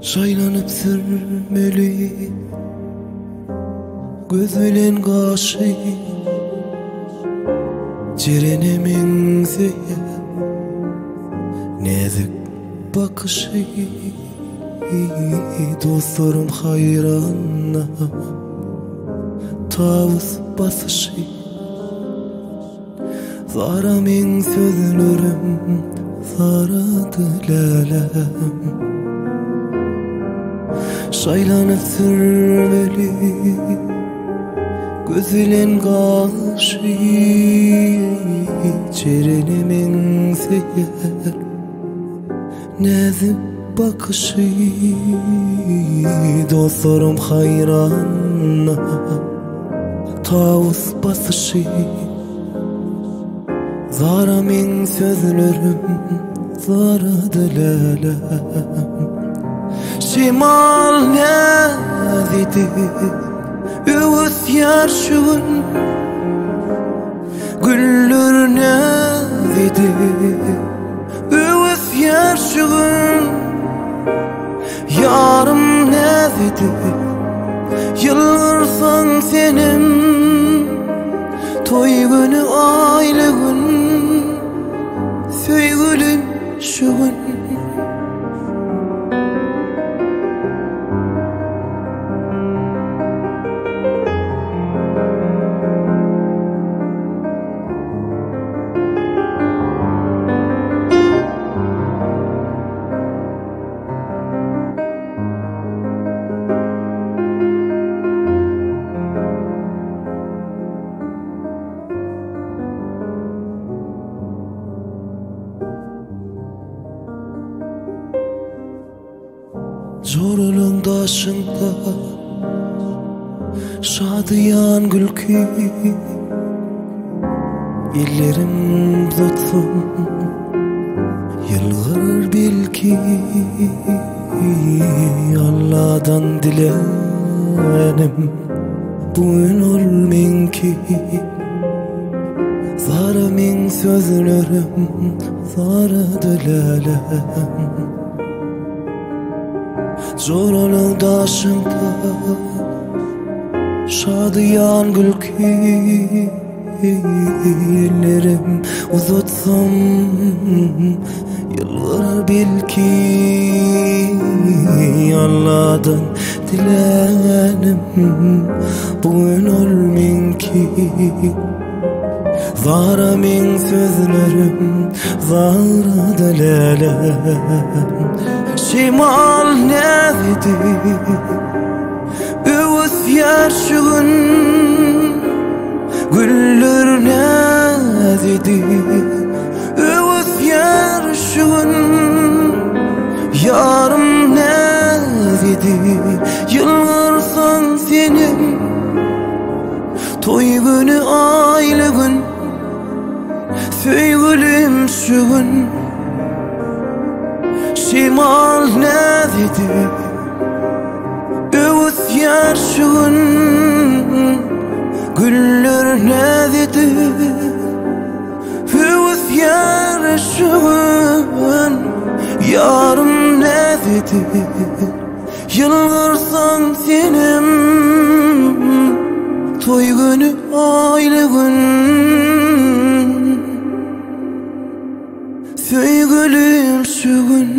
Şaýlanyp sürmeli Göz bilen gaşy Jerene meňzeýär Näzik bakyşy Dostlarym haýrana Tawus basyşy Zara meň sözlerim Zarady läläm Şaýlanyp sürmeli Göz bilen gaşy Çerene meňzeýär Näzik bakyşy Dostlarym haýrana Tawus basyşy Zara meň sözlerim Zarady läläm Şemal näzidi Öwüsýär şu gün Güller näzidi Öwüsýär şu gün Ýarym näzidi Ýylgyrsaň senem Toý güni aýly gün Söýgülim şu gün. Joralyň daşynda şadyýan gülki Ellerim uzatsam ýylgyrar belki Alladan dilänim bu gün ol meňki Zara meň sözlerim zara dilälim Joralyň daşynda şadyýan gülki Ellerim uzatsam ýylgyrar belki Alladan dilänim bu gün ol meňki Zara meň sözlerim zara dälälem Şemal näzidi Öwüsýär şu gün Güller näzidi Öwüsýär şu gün Ýarym näzidi Ýylgyrsaň senem Toý güni aýly gün Söýgülim şu gün Şemal näzidi Öwüsýär şu gün Güller näzidi Öwüsýär şu gün Ýarym näzidi Ýylgyrsaň senem Toý güni aýly gün Söýgülim şu gün.